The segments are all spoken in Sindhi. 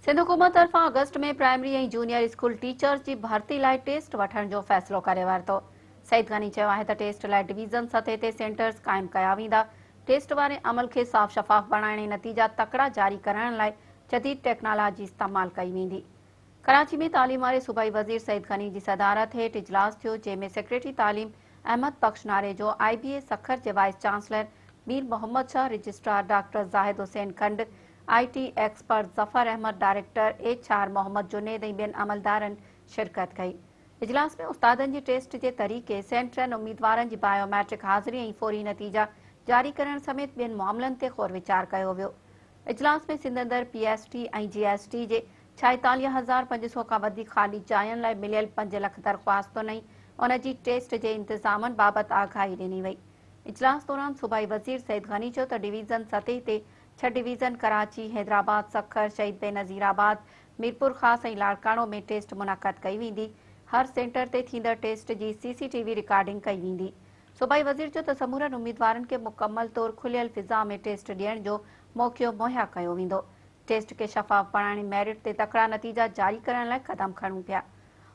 سنڌ حڪومت طرفان August ۾ primary ۽ junior school teachers جي ڀرتي لاء ٽيسٽ وٺڻ جو فيصلو ڪري ورتو. سعيد غني چيو آهي ته ٽيسٽ لاء ڊويزن سطح تي سينٽرز قائم ڪيا ويندا، ٽيسٽ واري عمل کي صاف شفاف بڻائڻ ۽ نتيجا تڪڙا جاري ڪرڻ لاء جديد ٽيڪنالاجي استعمال ڪئي ويندي. ڪراچي ۾ تعليم واري صوبائي وزير سعيد غني جي صدارت هيٺ اجلاس ٿيو، جنهن ۾ سيڪريٽري تعليم Ahmed Bakhsh Narejo, I B A Sukkur جي vice chancellor Mir Muhammad Shah, registrar doctor Zahid Hussain Khand, I T expert Zafar Ahmed, director H R Muhammad Junaid ۽ ٻين عملدارن شرڪت ڪئي. اجلاس ۾ استادن جي ٽيسٽ جي طريقي، سينٽرن، اميدوارن جي بايو ميٽرڪ حاضري ۽ فوري نتيجا جاري ڪرڻ سميت ٻين معاملن تي غور ويچار ڪيو ويو. اجلاس ۾ سنڌ اندر P S T ۽ G S T جي 46,500 کان وڌيڪ خالي جاين لاء مليل 5 لک درخواستن ۽ ان جي ٽيسٽ جي انتظامن بابت آگاهي ڏني وئي. اجلاس دوران صوبائي وزير سعيد غني چيو ته ڊويزن سطح تي ڇهه ڊويزن ڪراچي، حيدرآباد، سکر، شهيد بينظير آباد، ميرپورخاص ۽ لاڙڪاڻو ۾ ٽيسٽ منعقد ڪئي ويندي، هر سينٽر تي ٿيندڙ ٽيسٽ جي سي سي ٽي وي رڪارڊنگ ڪئي ويندي. صوبائي وزير چيو ته سمورن اميدوارن کي مڪمل طور کليل فضا ۾ ٽيسٽ ڏيڻ جو موقعو مهيا ڪيو ويندو، ٽيسٽ کي شفاف بڻائڻ ۽ ميرٽ تي تڪڙا نتيجا جاري ڪرڻ لاء قدم کڻون پيا.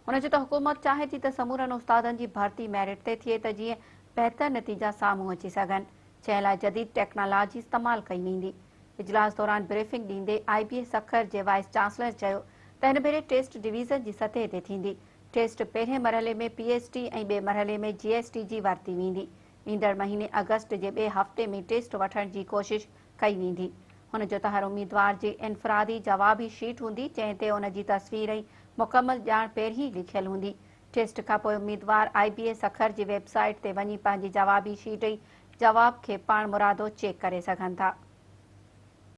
هن چيو ته حڪومت چاهي ٿي ته سمورن استادن جي ڀرتي ميرٽ تي ٿئي ته جيئن بهتر نتيجا سامهون اچي سگهن، جنهن لاء جديد ٽيڪنالاجي استعمال ڪئي ويندي. اجلاس دوران بريفنگ ڏيندي آء بي اي سکر جي وائيس چانسلر چيو ته هن ڀيري ٽيسٽ ڊويزن جي سطح تي ٿيندي، ٽيسٽ پهرين مرحلي ۾ پي ايس ٽي ۽ ٻئي مرحلي ۾ جي ايس ٽي جي ورتي ويندي. ايندڙ مهيني آگسٽ جي ٻئي هفتي ۾ ٽيسٽ وٺڻ جي ڪوشش ڪئي ويندي. هن جو ته هر اميدوار جي انفرادي جوابي شيٽ هوندي جنهن تي ان جي تصوير ۽ مڪمل ڄاڻ پهرين ئي لکيل هوندي. ٽيسٽ کانپوء اميدوار آء بي اي سکر جي ويب سائيٽ تي وڃي پنهنجي جوابي شيٽ ۽ جواب کي پاڻمرادو چيڪ ڪري سگهن ٿا.